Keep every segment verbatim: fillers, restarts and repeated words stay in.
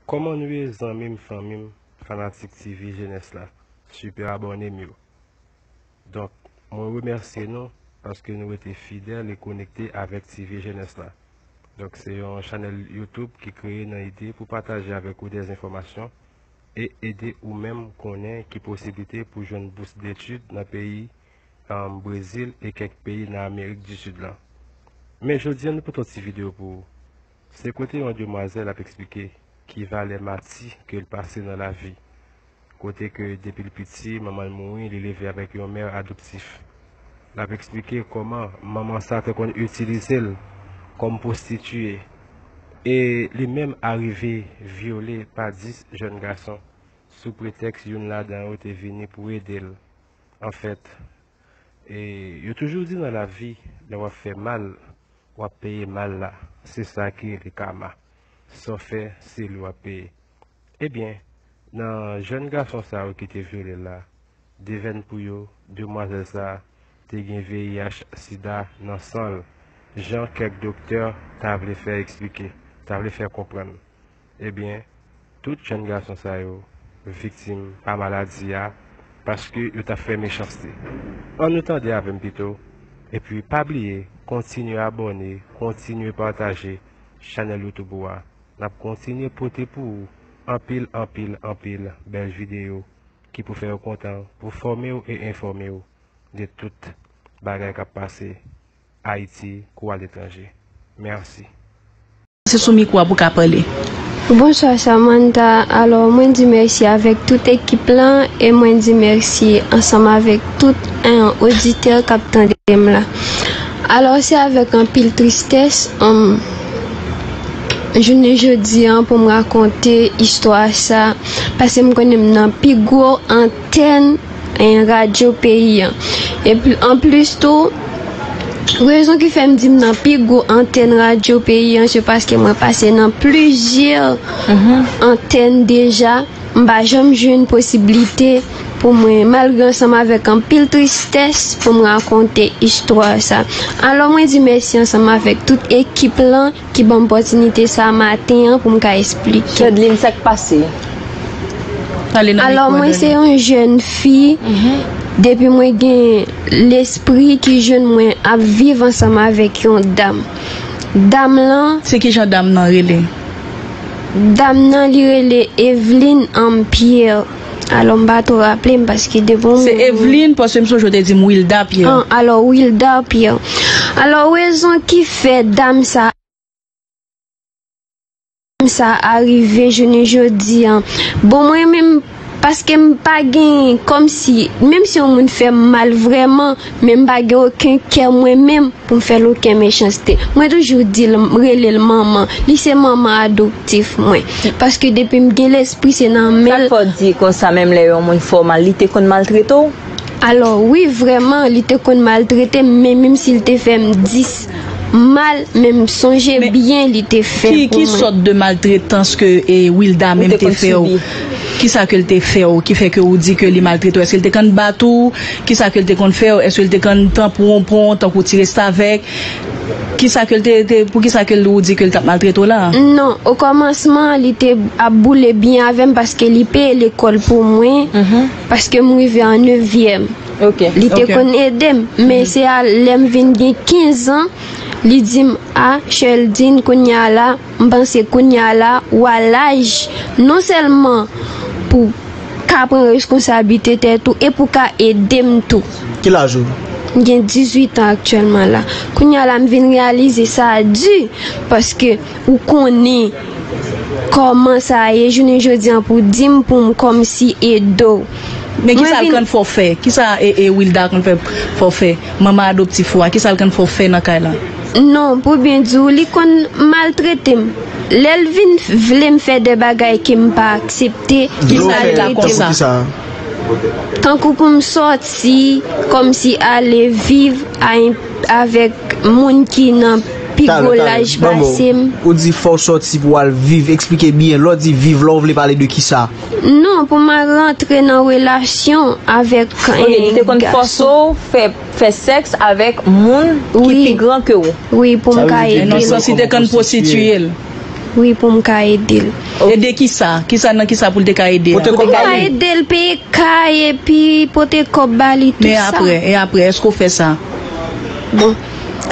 Kòman nou ye zanmi m, fanmi m, fanatik T V Jenès la, sipè abòne m yo? Donk, mwen remèsye nou paske nou rete fidèl e konekte avèk T V Jenès la. Donk, se yon chanèl YouTube ki kreye nan ide pou pataje avèk ou dèzenfòmasyon e ede ou menm konnen ki posiblite pou jwenn bous detid nan peyi, um, Brezil e kèk peyi nan Amerik di Sid la. Men jodi a, nou pote yon ti videyo pou ou. Se kote yon demwazèl ap eksplike ki valè mati ke l pase nan lavi. Kote ke depi l piti, manman l mouri, li leve avèk yon mè adoptif. L ap eksplike kòman manman sa te konn itilize l kòm pwostitiye. E li menm arive vyole pa dis jèn gason sou pretèks youn ladan yo te vini pou ede l. Anfèt, e yo toujou di nan lavi, lè w ap fè mal, w ap peye mal la. Se sa ki rele kama. Sa w fè, se li w ap peye. Ebyen, nan jèn gason sa yo ki te vyole l la, devèn pou yo, demwazèl sa a te gen V I H sida nan san l, jan kèk doktè ta vle fè eksplike, ta vle fè konprann. Ebyen, tout jèn gason sa yo viktim pa maladi a paske yo t ap fè mechanste. Ann nou tande avè m pito, epi pa bliye kontinye abòne, kontinye pataje chanèl YouTube ou a. N ap kontinye pote pou ou anpil, anpil, anpil bèl videyo ki pou fè w kontan, pou fòme w e enfòme w de tout bagay k ap pase Ayiti kou aletranje. Mèsi. Se sou mikwo a pou w ka pale. Bonswa Samantha, alò mwen di mèsi avèk tout ekip lan e mwen di mèsi ansanm avèk tout, en, oditè k ap tande m la. Alò se avèk anpil tristès, um, jounen jodi an pou m rakonte istwa sa, paske m konnen m nan pi gwo antèn, en, radyo peyi an. Epi anplis tou, rezon ki fè m di m nan pi gwo antèn radyo peyi an, se paske mwen pase nan plizyè antèn deja. M pa janm jwenn posiblite pou mwen, malgre ansanm avèk anpil tristès, pou m rakonte istwa sa. Alò mwen di mèsi ansanm avèk tout ekip lan ki ban m opòtinite sa maten an pou m ka eksplike. Chedline, sa k pase? Alò mwen se yon jèn fi, depi mwen gen lespri ki jwenn mwen ap viv ansanm avèk yon dam. Dam lan, se ki jan dam nan rele? Dam nan li rele Evelyne, um, Pierre. Alò m pa twò raple m paske depi yon... Se Evelyne, paske m sonje w te di m Wilda Pierre. An, alò Wilda Pierre. Alò rezon ki fè dam sa, dam sa arive jounen jodi an. Bon mwen menm, paske m pa gen kòmsi, menm si yon moun fè m mal vrèman, men m pa gen okenn kè mwen menm pou m fè l okenn mechanste. Mwen toujou di l, rele l manman. Li se manman adoptif mwen. Paske depi m gen lespri, se nan men l. Sa k fè w di konsa, menm lè yon moun fè w mal, li te konn maltrete w? Alò, wi, vrèman, li te konn maltrete m, men menm si l te fè m dis mal, men m sonje byen li te fè pou mwen. Men ki, ki sòt de maltretans ke, e, Wilda menm te fè w? Kisa ke l te fè w ki fè ke ou di ke li maltrete w? Èske l te konn bat ou? Kisa ke l te konn fè w? Èske l te konn tanpon w, tankou ti restavèk? Kisa ke l te, te, poukisa ke l, ou di ke l t ap maltrete w la? Non, okòmansman, li te ap boule byen avè m paske li peye lekòl pou mwen, paske m rive an nevyèm. Li te konn ede m, men se a lè m vin gen kenz an, li di m, "A, Cheldine, kounye a la, m panse kounye a la, w a laj, non sèlman pou ka pran reskonsablite tèt ou e pou ka ede m tou." Ki laj ou? M gen dizuit an aktyèlman la. Kounye a la, m vin reyalize sa di, paske ou konnen kòman sa ye jounen jodi an pou di m pou m kòmsi ede w. Men kisa l konn fè w fè? Kisa e, e Wilda konn fè, fè w fè? Manman adoptif ou a, kisa l konn fè w fè nan kay la? Non, pou byen di w, li konn maltrete m. Lè l vin vle m fè de bagay ke m pa aksepte, li maltrete m. Tankou pou m sòti, kòmsi ale viv a, avèk moun ki nan pi gwo laj pase m. Ou di fò w sòti pou w al viv, eksplike byen. Lè w di viv la, ou vle pale de kisa? Non, pou m al rantre nan relasyon avèk, en, gason. Ok, li te konn fòse w fè, fè sèks avèk moun ki pi gran ke w. Wi, pou m ka ede l. Nan sans, li te konn pwostitiye l. Wi, pou m ka ede l. Ede kisa? Kisa, nan kisa pou l te ka ede a? Pote kòb ba li. Ede l peye kay epi pote kòb ba li, tout sa. Men apre, e apre, èske w fè sa? Bon,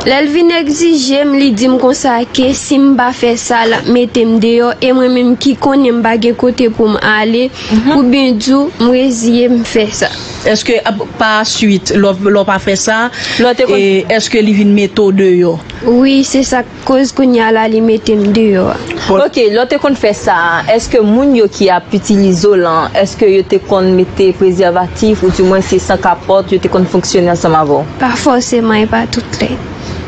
lè l vin egzije m, li di m konsa ke si m pa fè sa, l ap mete m deyò, e mwen menm ki konnen m pa gen kote pou m ale, pou byen di w, m reziye m fè sa. Èske ap- pa swit, lè w lè w pa fè sa, lè w te konn- e, èske li vin mete w deyò? Wi, se sa k koz kounye a la li mete m deyò a. Ok, lè w te konn fè sa, èske moun yo ki ap itilize w lan, èske yo te konn mete prezèvatif oudimwen se san kapòt yo te konn fonksyone ansanm avè w? Pa fòseman, e pa tout lè.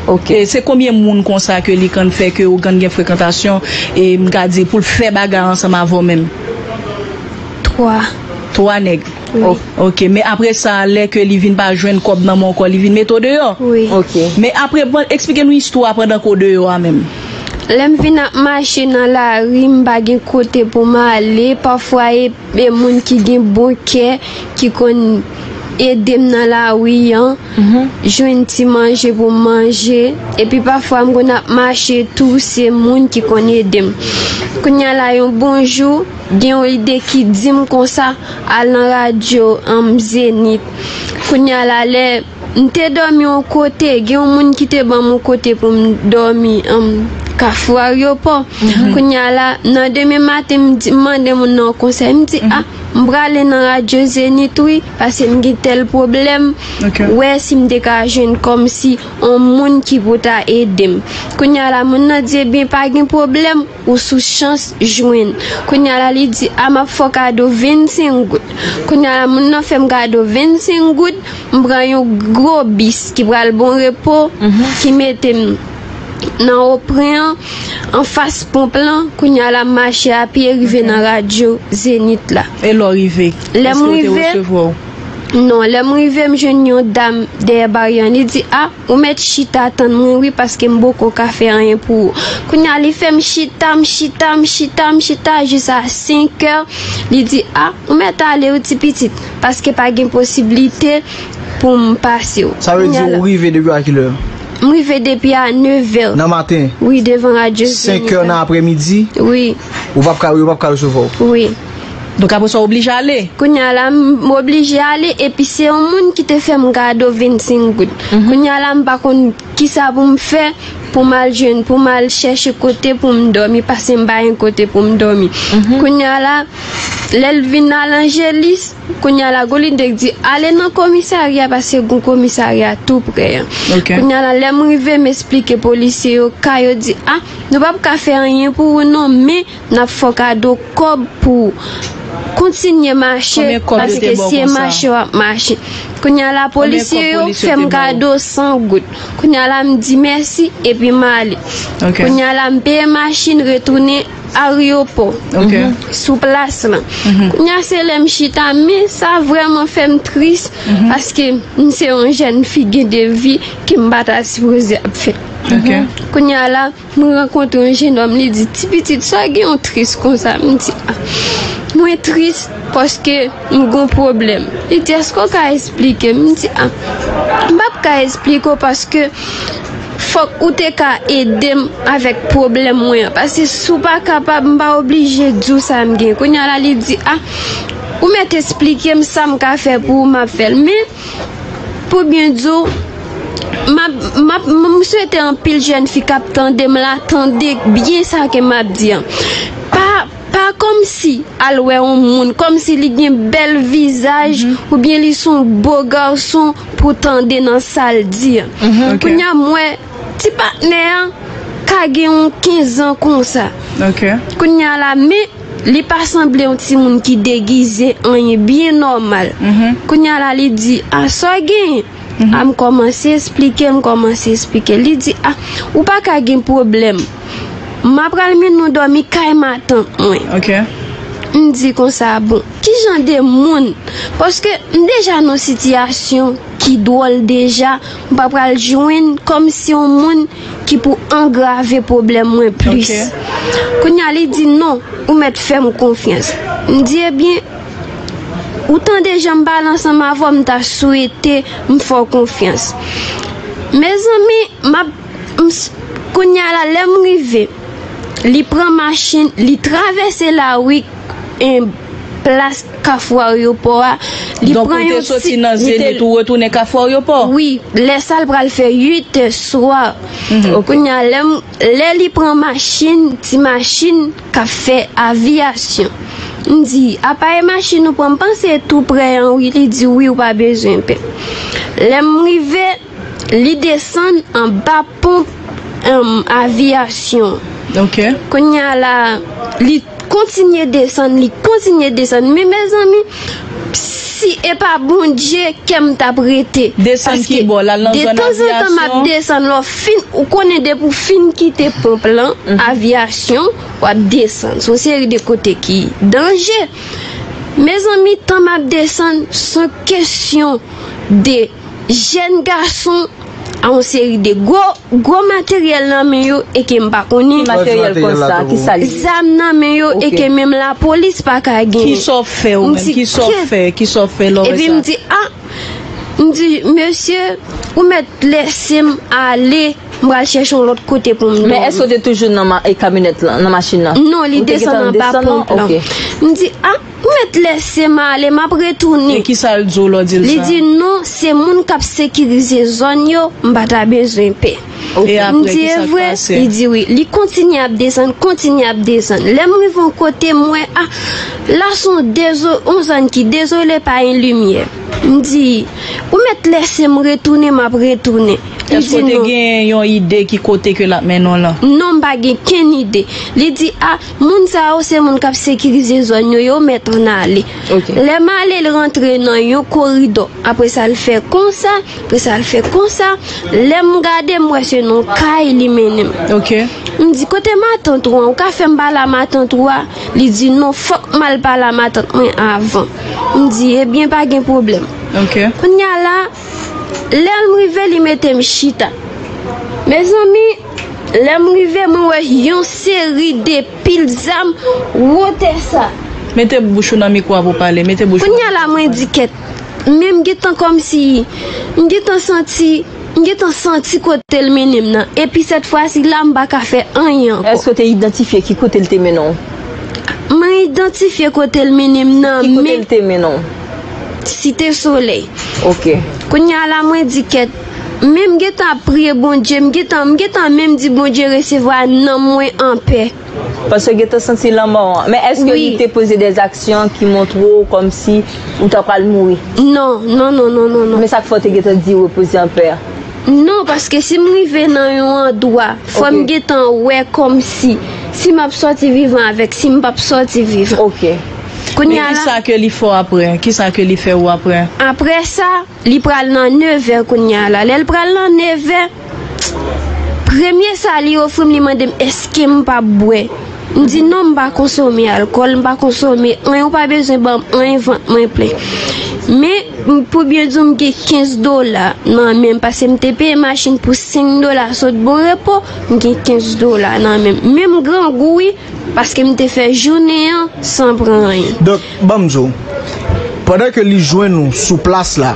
Ok. E se konbyen moun konsa ke li konn fè ke ou konn gen frekantasyon, e m ka di pou l fè bagay ansanm avè w menm? Twa. Twa nèg. Wi. Ok, men apre sa, lè ke li vin pa jwenn kòb nan men w ankò, li vin mete w deyò? Wi. Ok. Men apre, ban- eksplike nou istwa pandan ke w deyò a menm. Lè m vin ap mache nan lari, m pa gen kote pou m ale, pafwa e, e moun ki gen bon kè ki konn ede m nan lari an, jwenn ti manje pou m manje, epi pafwa m konn ap mache tou, se moun ki konn ede m. Kounye a la, yon bon jou, gen yon ide ki di m konsa, al nan radyo, anm, Zenith. Kounye a la, lè m te dòmi yon kote, gen yon moun ki te ban m yon kote pou m dòmi, anm, Kafou Aryopò. Kounye a la, nan demen maten, m di, m mande moun nan yon konsèy, m di, a, m prale nan radyo Zenith, wi, paske m gen tèl pwoblèm, wè si m te ka jwenn kòmsi yon moun ki pou ta ede m. Kounye a la, moun nan di, ebyen, pa gen pwoblèm, ou sou chans jwenn. Kounye a la, li di, a, m ap fè w kado vennsenk goud. Kounye a la, moun nan fè m kado vennsenk goud, m pran yon gwo bis ki pral Bon Repo, ki mete m nan Opren an, anfas ponp lan. Kounye a la, m mache apye rive nan radyo Zenith la. E lè w rive, èske yo te resevwa w? Non, lè m rive, m jwenn yon dam dèyè baryè an. Li di, a, ou mèt chita tann mwen, wi, paske m poko ka fè anyen pou ou. Kounye a, li fè m chita, m chita, m chita, m chita, jis a senk è. Li di, a, ou mèt ale, wi, ti pitit, paske pa gen posiblite pou m pase w. Sa vle di ou rive depi a kilè? M rive depi a nèf è. Nan maten? Wi, devan radyo Zenith la. Senk è nan aprèmidi? Wi. Ou p ap ka, yo p ap ka resevwa w? Wi. Donk, apre sa, w oblije ale? Kounye a la, m oblije ale, epi se yon moun ki te fè m kado vennsenk goud. Kounye a la, m pa konn kisa pou m fè, pou m al jwenn, pou m al chèche kote pou m dòmi, paske m pa gen kote pou m dòmi. Kounye a la, lè l vin al Angelis, kounye a la, Golindèk di, ale nan komisarya, paske gon komisarya tou prè an. Kounye a la, lè m rive, m esplike polisye yo ka, yo di, a, nou p ap ka fè anyen pou ou non, men n ap fè w kado kòb pou ou. Kontinye mache, paske se mache w ap mache. Kounye a la, polisye yo fè m kado san goud. Kounye a la, m di mèsi, epi m ale. Kounye a la, m peye machin, retounen aryopò, sou plas lan. Kounye a, se lè m chita, men sa vrèman fè m tris, paske m se yon jèn fi gen de vi ke m pa ta sipoze ap fè. Kounye a la, m rankontre yon jennonm, li di, ti pitit, sa gen yon tris konsa? M di, a, mwen tris paske m gon pwoblèm. Li di, èske w ka esplike m? M di, a, m p ap ka esplike w paske fòk ou te ka ede m avèk pwoblèm mwen an. Paske si w pa kapab, m pa oblije di w sa m gen. Kounye a la, li di, a, ou mèt esplike m sa m ka fè pou ou, m ap fè l. Men, pou byen di w, m ap, m ap, m swete anpil jèn fi k ap tande m la, tande byen sa ke m ap di an. Pa, pa kòmsi al wè yon moun, kòmsi li gen bèl vizaj, oubyen li se yon bo gason pou tande nan sa l di an. Kounye a, m wè ti patnè an ka gen yon kenz an konsa. Kounye a la, men li pa sanble yon timoun ki degize anyen, byen nòmal. Kounye a la, li di, a, sa w genyen? A, m kòmanse esplike, m kòmanse esplike. Li di, a, ou pa ka gen pwoblèm. M apral mennen w dòmi kay matant mwen. M di konsa, bon, ki jan de moun? Paske m deja nan sitiyasyon ki dwòl deja, m pa pral jwenn kòmsi yon moun ki pou angrave pwoblèm mwen plis. Kounye a, li di, non, ou mèt fè m konfyans. M di, ebyen, ou tande jan m pale ansanm avè w, m ta swete m fè w konfyans. Mezanmi, m ap, m s-, kounye a la, lè m rive, Li pran machin, li travèse lari, en, plas Kafou Aryopò a. Li Donk, pran ou te yon soti ti- nan li te- Zenith, ou retounen Kafou Aryopò? Wi, lè sa l pral fè uit è swa. Mhm. Ok. Kounye a, lè m- lè li pran machin, ti machin k ap fè aviyasyon. M di, apa e machin ou pran? M panse tou prè an, wi. Li di, wi, ou pa bezwen pè. Lè m rive, li desann anba ponp, em, aviyasyon. Ok. Kounye a la, li kontinye desann, li kontinye desann. Men, mezanmi, si e pa Bondye, kè m t ap rete. Desann ki bò? L al nan zòn aviyasyon? Detanzantan, m ap desann. Lè w fin, ou konnen, depi w fin kite ponp lan, aviyasyon, w ap desann. Se yon seri de kote ki danje. Mezanmi, tan m ap desann, se yon kesyon de jèn gason a yon seri de gwo, gwo materyèl nan men yo e ke m pa konnen. Ki materyèl konsa? Ki sa l ye? Zam nan men yo e ke menm lapolis pa ka genyen. Kisa w fè ou menm? Kisa w fè? Kisa w fè lè w wè sa? Epi m di, a, m di, mesye, ou mèt lese m ale, m pral chèche yon lòt kote pou m dòmi. Men èske w te toujou nan ma- e kamyonèt lan, nan machin nan? Non, li desann anba ponp lan. Ok. M di, a, ou mèt lese m ale, m ap retounen. E kisa l di w lè w di l sa? Li di, non, se moun k ap sekirize zòn yo, m pa ta bezwen pè. Ok. E apre, kisa k pase? M di, e vre? Li di, wi. Li kontinye ap desann, kontinye ap desann. Lè m rive yon kote, m wè, a, la se yon dezo- yon zòn ki dezole, pa gen limyè. M di, ou mèt lese m retounen, m ap retounen. Èske w te gen yon ide ki kote ke l ap mennen w lan? Non, m pa gen kenn ide. Li di, a, moun sa yo se moun k ap sekirize zòn yo, yo mèt ann ale. Ok. Lè m ale, l rantre nan yon koridò. Apre sa, l fè konsa, apre sa, l fè konsa. Lè m gade, m wè se nan yon kay li mennen m. Ok. M di, kote matant ou an? Ou ka fè m pale a matant ou a? Li di, non, fòk m al pale a matant mwen avan. M di, ebyen, pa gen pwoblèm. Ok. Kounye a la, lè m rive, li mete m chita. Mezanmi, lè m rive, mwen wè yon seri de pil zam wotè sa. Mete bouch ou nan mikwo a pou w pale. Mete bouch ou nan mikwo a pou w pale. Kounye a la, mwen di kèt. Men m gentan kòmsi, m gentan santi, m gentan santi kote l mennen m nan. Epi sèt fwa si la, m pa ka fè anyen ankò. Èske w te idantifye ki kote l te mennen w? Mwen idantifye kote l mennen m nan, men Ki kote l te mennen w? Site Solèy. Ok. Kounye a la, mwen di kèt, men m gentan ap priye Bondye, m gentan, m gentan menm di Bondye resevwa nanm mwen anpè. Paske w gentan santi lanmò an. Men èske li te poze de aksyon ki montre w kòmsi ou ta pral mouri? Non, non, non, non, non, non. Men sa k fè w te gentan di repoze anpè a? Non, paske si m rive nan yon andwa, fò m gentan wè kòmsi si m ap sòti vivan avèk si m p ap sòti vivan. Ok. Kounye a la. Men kisa ke li fè w apre? Kisa ke li fè ou apre? Apre sa, li pral nan nevè kounye a la. Lè l pral nan nevè, premye sa li ofri m, li mande m èske m p ap bwè. M di non, m pa konsome alkòl, m pa konsome anyen, ou pa bezwen ban m anyen, vant mwen plen. Men, m, pou byen di w, m gen kenz dola nan men m, paske m te peye machin pou senk dola sot Bon Repo, m gen kenz dola nan men m. Men m grangou, wi, paske m te fè jounen an san pran anyen. Donk, ban m di w, pandan ke li jwenn ou sou plas la,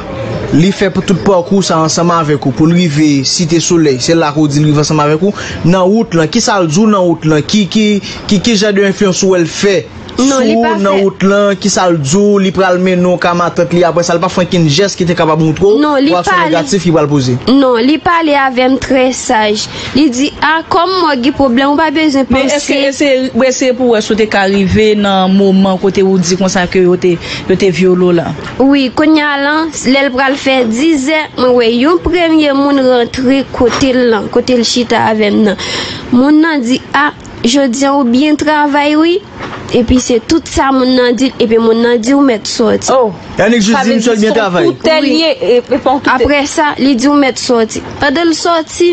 li fè pou tout pakou sa ansanm avèk ou, pou l rive Site Solèy, se la ke w di l rive ansanm avèk ou, nan wout lan, kisa l di w nan wout lan, ki, ki, ki, ki jan de enfliyans ou wè l fè sou ou nan wout lan, kisa l di w, li pral mennen w ka matant li, apre sa, li pa fè okenn jès ki te kapab montre w yon aksyon negatif ki pral poze? Non, li pale avè m trè saj. Li di, a, kòm mwen gen pwoblèm, ou pa bezwen panse. Men èske, èske, èske pou wè si w te ka rive nan moman kote ou di konsa ke yo te, yo te vyole w la? Wi, kounye a lan, lè l pral fè dizè, mwen wè yon premye moun rantre kote l lan, kote l chita avè m nan. Moun nan di, a, jodi a ou byen travay, wi. Epi se tout sa moun nan di l, epi moun nan di ou mèt sòti. Oh. Yannick jis di misye l byen travay. Wi. Apre sa, li di ou mèt sòti. Pandan l sòti,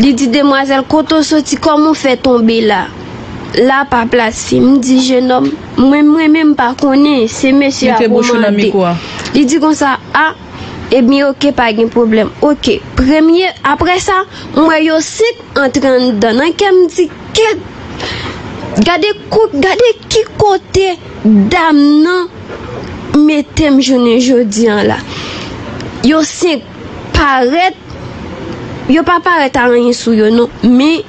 li di demwazèl, kote w soti, kòman w fè tonbe la? La pa plas fi. M di jenòm, mwen, mwen menm pa konnen, se mesye a kòmande. Li di konsa, a, ebyen, oke, pa gen pwoblèm. Oke, premye, apre sa, m wè yo senk antre anndan. Nan kè m di, kèt, gade kou, gade ki kote dam nan mete m jounen jodi an la. Yo senk parèt, yo pa parèt a anyen sou yo non, men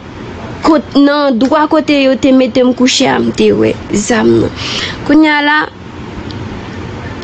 kot, nan andwa kote yo te mete m kouche a, m te wè zam nan. Kounye a la,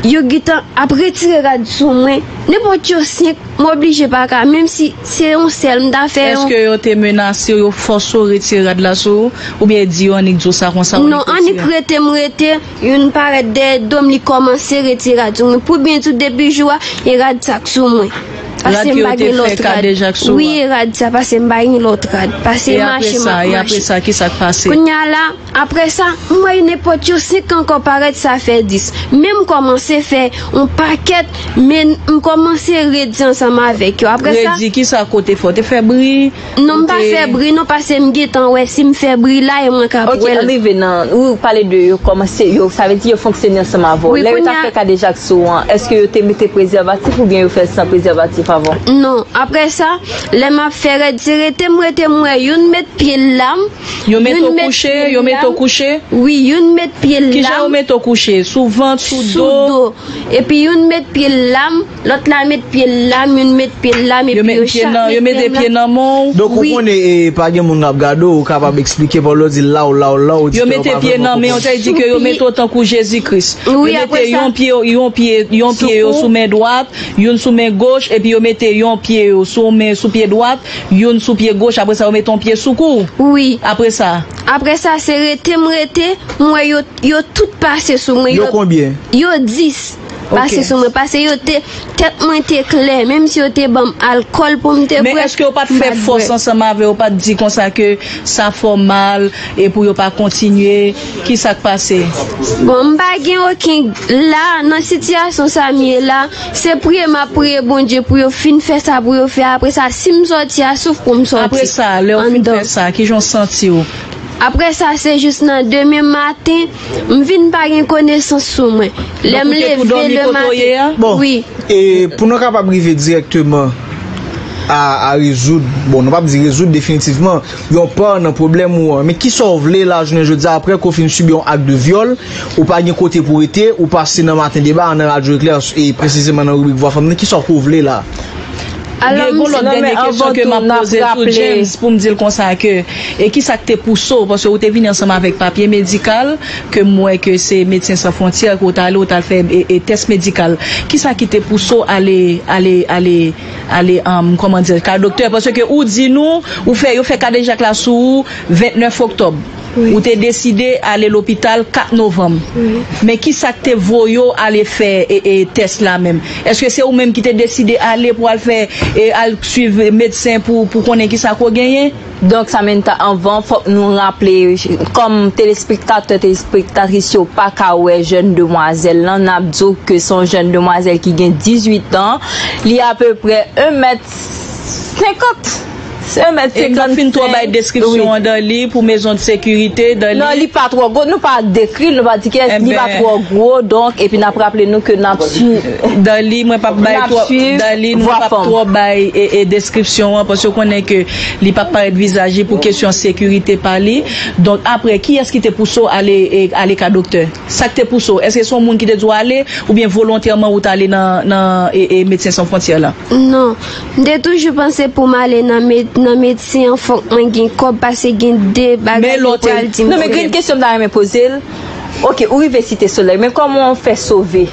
yo gentan ap retire rad sou mwen. Nenpòt yo senk, m oblije pa ka, menm si se yon sèl, m ta fè yon. Èske yo te menase w, yo fòse w retire rad la sou ou, oubyen di yo annik di w sa konsa, w annik retire? Non, annik rete, m rete, youn parèt dèyè do m, li kòmanse retire rad sou mwen. Pou byen di w, depi jou a, e rad sa k sou mwen. Paske m pa gen lòt rad. Rad ke yo te fè kadejak sou a? Wi, e rad sa, paske m pa gen lòt rad. Paske mache, m ap mache. E apre sa, e apre sa, kisa k pase? Kounye a la, apre sa, m wè nenpòt yo senk ankò parèt, sa fè dis. Men m kòmanse fè yon pakèt, men m kòmanse redi ansanm avèk yo. Apre sa. Redi, kisa kote fè? Ou te fè bri? Non, m pa fè bri, non, paske m gentan wè si m fè bri la, e mwen k ap wè l. Ok, ann rive nan, ou pale de yo kòmanse, yo, sa vle di yo fonksyone ansanm avè w. Wi, kounye a. Lè yo t ap fè kadejak sou ou an, èske yo te mete prezèvatif oubyen yo fè l san prezèvatif avan? Non, apre sa, lè m ap fè rèd, se rete m rete, m wè youn met pye l la m. Yo mete w kouche, yo mete w kouche? Wi, youn met pye l la m. Kijan yo mete w kouche? Sou vant, sou do? Sou do. Epi youn met pye l la m, lòt la met pye l la m, youn met pye l la m, epi yo chak mete m la. Yo mete pye nan men w? Donk, ou konnen, e, pa gen moun k ap gade w, ou kapab eksplike, paske lè w di la w, la w, la w, yo mete pye nan men w, sa vle di ke yo mete w tankou Jezi Kris. Yo mete yon pye, yon pye, yon pye yo sou men dwat, youn sou men goch, epi yo mete yon pye yo sou men, sou pye dwat, youn sou pye goch, apre sa yo mete yon pye sou kou. Wi. Apre sa? Apre sa, se rete m rete, m wè yo, yo tout pase sou mwen. Yo konbyen? Yo dis pase sou mwen, paske yo te, tèt mwen te klè, menm si yo te ban m alkòl pou m te bwè, m pa t bwè. Men èske yo pa t fè fòs ansanm avè w, yo pa t di konsa ke sa fè w mal, e pou yo pa kontinye, kisa k pase? Bon, m pa gen okenn, la, nan sitiyasyon sa m ye la, se priye m ap priye Bondye pou yo fin fè sa pou yo fè. Apre sa, si m sòti a, souf pou m sòti. Apre sa, lè yo fin fè sa, kijan w santi w? Apre sa, se jis nan demen maten, m vin pa gen konesans sou mwen. Lè m leve lematen. Donk, ou te tou dòmi kote w ye a? Bon, wi. E pou nou kapab rive dirèkteman a, a rezoud, bon, nou p ap di rezoud definitivman, yon pa nan pwoblèm ou an. Men kisa w vle la, jounen jodi a, apre ke w fin sibi yon ak de vyòl, ou pa gen kote pou w rete, ou pase nan Maten Deba, nan Radyo Eklè, e presizeman nan ribrik Vwa Fanm nan, kisa w vle la? Gen yon lòt dènye kesyon ke m ap poze tou, James, pou m di l konsa ke, e kisa k te pouse w, paske ou te vini ansanm avèk papye medikal, ke m wè ke se Medsen San Fwontyè ke w t ale, w t al fè, e, e, tès medikal. Kisa ki te pouse w ale, ale, ale, ale, um, kòman di, kay doktè? Paske ou di nou, ou fè, yo fè kadejak la sou ou ventnèf oktòb. Wi. Ou te deside ale lopital kat novanm. Wi. Men kisa k te voye w ale fè, e, e, tès la menm? Èske se ou menm ki te deside ale pou al fè, e, al swiv medsen pou, pou konnen kisa ke w genyen? Donk, Samantha, anvan, fòk nou raple, kòm telespektatè, telespektatris yo pa ka wè jèn demwazèl lan, n ap di w ke se yon jèn demwazèl ki gen dizuit an, li apeprè en mèt senkant. Se en mèt senkant senk. E m pa fin twò bay deskripsyon an, Darly, pou mezon de sekirite, Darly. Non, li pa twò gwo, nou pa dekri l, nou pa di kiyès, li pa twò gwo, donk, epi n ap raple nou ke n ap swiv, Darly, mwen p ap bay twò, Darly, mwen p ap twò bay, e, e, deskripsyon an, paske w konnen ke li p ap parèt vizaj li pou kesyon sekirite pa li. Donk, apre, kiyès ki te pouse w ale, e, ale ka doktè? Sa k te pouse w? Èske se yon moun ki te di w ale, oubyen volontèman ou t ale nan, nan, e, e, Medsen San Fwontyè la? Non, m te toujou panse pou m ale nan med-, nan medsen an, fòk mwen gen kòb, paske gen de bagay yo pral di m fè. Men lè w te... Non, men gen kesyon m ta renmen poze l. Ok, ou rive Site Solèy, men kòman w fè sove?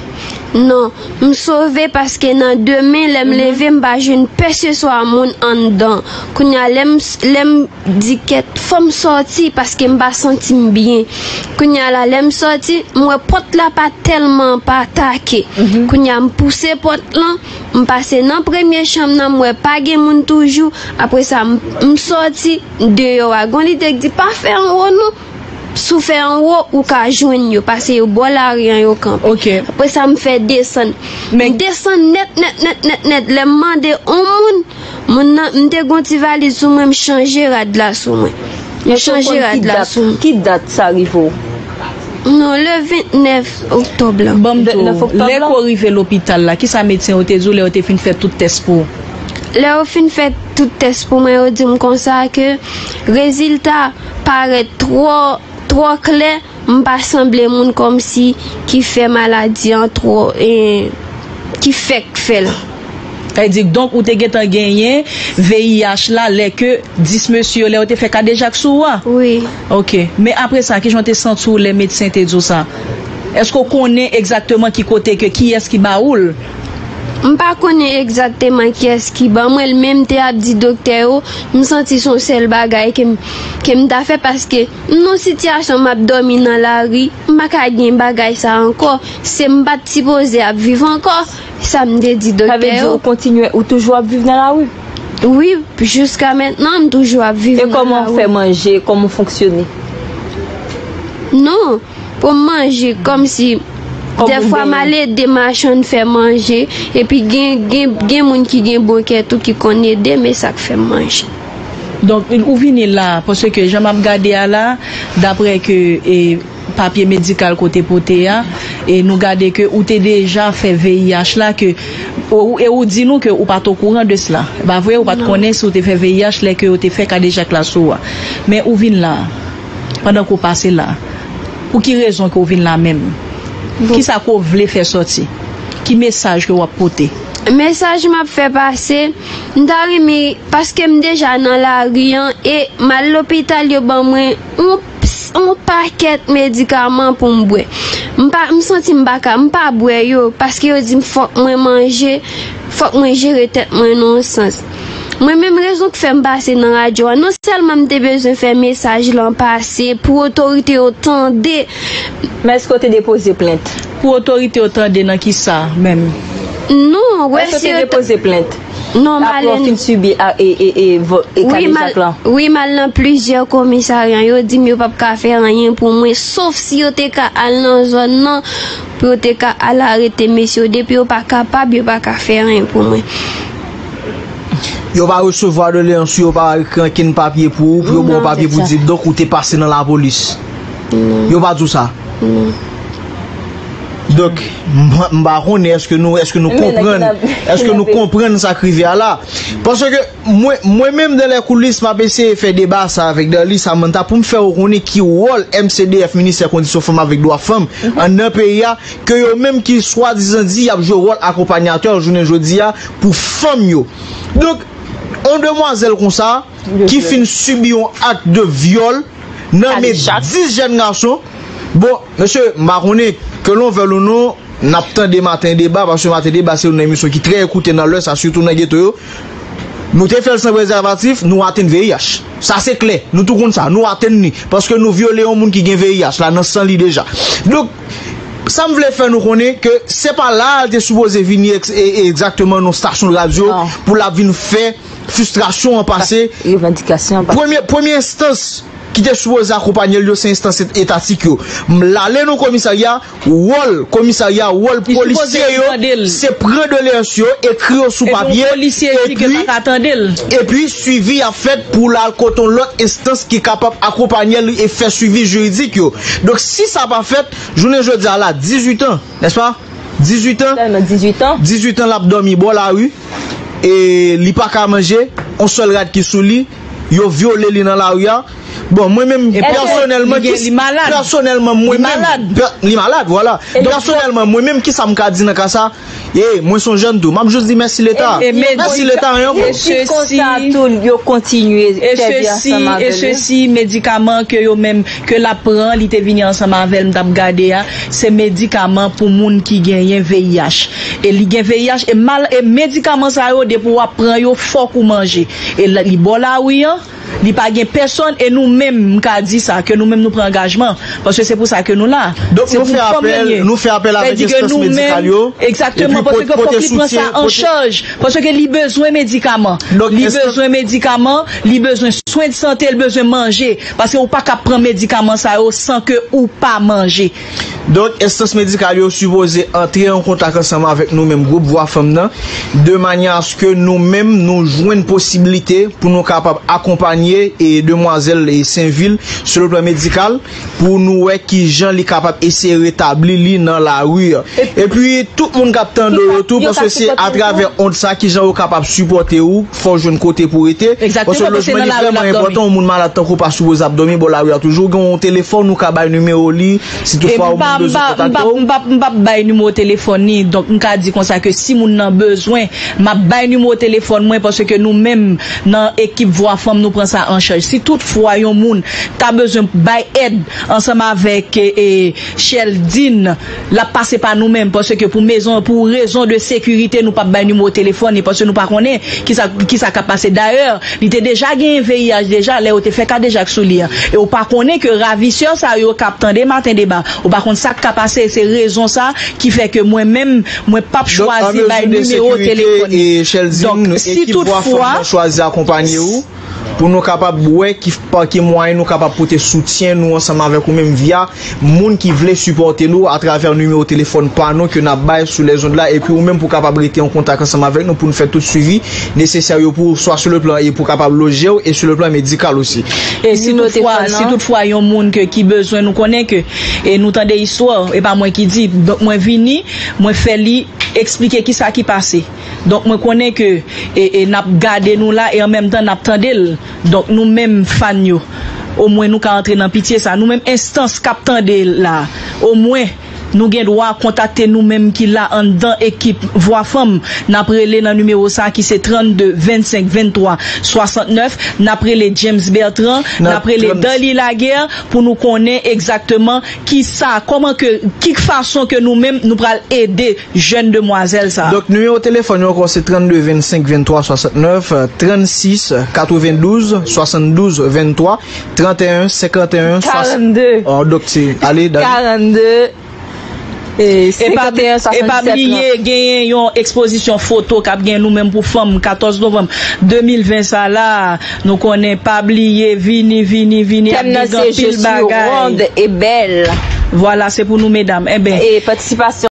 Non, m sove paske nan demen, lè m leve, m pa jwenn pèseswa moun anndan. Kounye a, lè m, lè m di kèt, fò m sòti paske m pa santi m byen. Kounye a la, lè m sòti, m wè pòt la pa tèlman pa take. Kounye a, m pouse pòt lan, m pase nan premye chanm nan, m wè pa gen moun toujou. Apre sa, m, m sòti deyò a. Gon lide k di, pa fè anwo non. Si w fè anwo, ou ka jwenn yo, paske yo bò lari an yo kanpe. Ok. Apre sa, m fè desann. M desann nèt, nèt, nèt, nèt, nèt. Lè m mande yon moun, moun nan, m te gon ti valiz sou mwen, m chanje rad la sou mwen. M chanje rad la sou mwen. Ki dat sa rive w? Non, le ventnèf oktòb la. Ban m di w, lè ke w rive lopital la, kisa medsen yo te di w lè yo te fin fè tout tès pou ou? Lè yo fin fè tout tès pou mwen, yo di m konsa ke rezilta parèt twò, twò klè, m pa sanble moun kòmsi ki fè maladi an twò, e, ki fèk fè l. Sa vle di, donk, ou te gentan genyen V I H la lè ke dis mesye yo, lè yo te fè kadejak sou ou a? Wi. Ok. Men apre sa, kijan w te santi w lè medsen te di w sa? Èske w konnen egzakteman ki kote ke, kiyès ki ba ou l? M pa konnen egzakteman kiyès ki ban mwen l, men m te ap di doktè yo, m santi se yon sèl bagay ke m, ke m ta fè, paske m nan sitiyasyon m ap dòmi nan lari, m pa ka gen bagay sa ankò. Se m pa t sipoze ap viv ankò, sa m te di doktè yo. Sa vle di ou kontinye, ou toujou ap viv nan lari? Wi, jiska mentnan, m toujou ap viv nan lari. E kòman w fè manje? Kòman w fonksyone? Non, pou m manje, kòmsi dèfwa m al ede machann fè manje, epi gen, gen, gen moun ki gen bon kè tou ki konn ede m, e sa k fè m manje. Donk, ou vini la, paske jan m ap gade a la, daprè ke, e, papye medikal ke w te pote a, e nou gade ke ou te deja fè V I H la, ke, ou, e ou di nou ke ou pa t okouran de sela. E pa vre, ou pa t konnen si w te fè V I H lè ke yo te fè kadejak la sou ou a. Men ou vin la, pandan ke w pase la, pou ki rezon ke w vin la menm? Kisa ke w vle fè sòti? Ki mesaj ke w ap pote? Mesaj m ap fè pase, m ta renmen, paske m deja nan lari an, e m al lopital, yo ban mwen yon, yon pakèt medikaman pou m bwè. M pa, m santi m pa ka, m pa bwè yo, paske yo di m fòk mwen manje, fòk mwen jere tèt mwen nan yon sans. Mwen menm, rezon k fè m pase nan radyo a, non sèlman m te bezwen fè mesaj lan pase pou otorite yo tande. Men èske w te depoze plent? Pou otorite yo tande nan kisa menm? Non, wè. Èske w te depoze plent? Non, m al. Apre w fin sibi a, e, e, e, vo-, e kadejak lan? Wi, m al nan plizyè komisarya. Yo di m yo p ap ka fè anyen pou mwen, sof si yo te ka al nan zòn nan, pou yo te ka al arete mesye yo. Depi yo pa kapab, yo pa ka fè anyen pou mwen. Yo pa resevwa doleyans ou, yo pa ekri ankenn papye pou ou, pou yo ba w papye pou di, donk, ou te pase nan lapolis. Yo pa di w sa. Donk, m, m pa konnen èske nou, èske nou konprann, èske nou konprann sa k rive a la. Paske mwen, mwen menm, dans les coulisses, m ap eseye fè deba sa avèk Darly Samantha pou m fè yo konnen ki wòl M C D F, Ministè Kondisyon Fanm avèk Dwa Fanm, anndan peyi a, ke yo menm ki swadizan di y ap jwe wòl akonpanyatè jounen jodi a pou fanm yo. Donk, yon demwazèl konsa, ki fin sibi yon ak de vyòl nan men dis jèn gason. Bon, mesye, m pa konnen ke l yon vèl ou non, n ap tande Maten Deba, paske Maten Deba se youn nan emisyon ki trè ekoute nan Lwès la, sitou nan geto yo. Nou te fè l san prezèvatif, nou atenn V I H. Sa se klè, nou tou konn sa, nou atenn li, paske nou vyole yon moun ki gen V I H la nan san li deja. Donk, sa m vle fè nou konnen ke se pa la a l te sipoze vini ex-, e, e, egzakteman nan stasyon radyo pou l ap vin fè fristrasyon an pase. Revandikasyon an pase. Premye, premye enstans ki te sipoze akonpanye l yo, se enstans et-, etatik yo. M, l ale nan komisarya, wòl komisarya, wòl polisye yo, se pran doleyans yo, ekri yo sou papye, epi, epi swivi ap fèt pou l al kote yon lòt enstans ki kapab akonpanye l e fè swivi jiridik yo. Donk, si sa pa fèt, jounen jodi a la, dizuit an, nèspa? Dizuit an. Sèlman dizuit an. Dizuit an l ap dòmi bò lari. E li pa ka manje. On sèl rad ki sou li. Yo vyole li nan lari a. Bon, mwen menm, pèsonèlman, ki, pèsonèlman, mwen menm, pè-, li malad, vwala. Pèsonèlman, mwen menm, kisa m ka di nan ka sa? E, mwen se yon jèn tou. M ap jis di mèsi Leta. Mèsi Leta, yon. E sesi, konsa tou, yo kontinye sèvi ansanm avè l. E sesi, medikaman ke yo menm, ke l ap pran, li te vini ansanm avè l, m t ap gade a, se medikaman pou moun ki genyen V I H. E li gen V I H, e mal, e medikaman sa yo, depi w ap pran yo, fòk ou manje. E la, li bò lari an, li pa gen pèsonn, e nou menm, m ka di sa, ke nou menm nou pran angajman, paske se pou sa ke nou la. Donk nou fè apèl, nou fè apèl avèk enstans medikal yo. Egzakteman, paske fòk li pran sa an chaj, paske li bezwen medikaman. Li bezwen medikaman, li bezwen swen de sante, li bezwen manje, paske ou pa ka pran medikaman sa yo san ke ou pa manje. Donk, enstans medikal yo sipoze antre an kontak ansanm avèk nou menm, gwoup Vwa Fanm nan, de manyè aske nou menm, nou jwenn posiblite pou nou kapab akonpanye e demwazèl e Senvil sou le plan medikal, pou nou wè kijan li kapab eseye retabli li nan lari a. Epi, tout moun k ap tande w yo tou, paske se atravè ond sa, kijan yo kapab sipòte ou, fò w jwenn kote pou w rete. Paske lojman li vrèman enpòtan, yon moun malad tankou w pa sipoze ap dòmi bò lari a toujou. Gen yon telefòn, ou ka bay nimewo li, si toutfwa ou Ah, m pa, m pa, m pa, m pa bay nimewo telefòn li. Donk, m ka di konsa ke si moun nan bezwen, m ap bay nimewo telefòn mwen, paske nou menm, nan ekip Vwa Fanm, nou pran sa an chaj. Si toutfwa yon moun ta bezwen bay èd ansanm avèk, e, e, Sheldine, l ap pase pa nou menm, paske pou mezon, pou rezon de sekirite, nou p ap bay nimewo telefòn li, paske nou pa konnen kisa, kisa k ap pase. Dayè, li te deja genyen V I H deja, lè yo te fè kadejak sou li an. E ou pa konnen ke ravisè sa yo k ap tande Maten Deba, ou pa konn sa k ka pase. Se rezon sa ki fè ke mwen menm, mwen p ap chwazi bay nimewo telefòn li. Donk, si toutfwa, chwazi akonpanye ou, pou nou kapab wè ki, pa ki mwayen nou kapab pote soutyen nou ansanm avèk ou menm via moun ki vle sipòte nou atravè nimewo telefòn pa nou ke n ap bay sou lèzond la, epi ou menm pou kapab rete an kontak ansanm avèk nou pou n fè tout swivi nesesè yo pou ou, swa sou le plan e pou kapab loje w, e sou le plan medikal osi. E si toutfwa, si toutfwa yon moun ke, ki bezwen, nou konnen ke, e nou tande istwa, e pa mwen ki di, donk mwen vini, mwen fè li eksplike kisa ki pase. Donk mwen konnen ke, e, e n ap gade nou la e an menm tan n ap tande l. Donk nou menm fan yo, omwen nou ka antre nan pitye sa. Nou menm enstans k ap tande l la, omwen nou gen dwa kontakte nou menm ki la anndan ekip Vwa Fanm. N ap rele nan nimewo sa ki se trannde vennsenk venntwa swasantnèf. N ap rele James Bertrand, n ap rele Darly Laguerre pou nou konnen egzakteman kisa, kòman ke, ki fason ke nou menm nou pral ede jèn demwazèl sa. Donk nimewo telefòn yo ankò se trannde vennsenk venntwa swasantnèf, trannsis katrevendouz swasanndouz venntwa, tranteyen senkanteyen swasannde. Donk se, ale, Darly. E pa bliye genyen yon ekspozisyon foto k ap gen nou menm pou fanm katòz novanm de mil ven sa la. Nou konnen, pa bliye vini, vini, vini, ap gen anpil bagay. Vwala, se pou nou medam. Enben,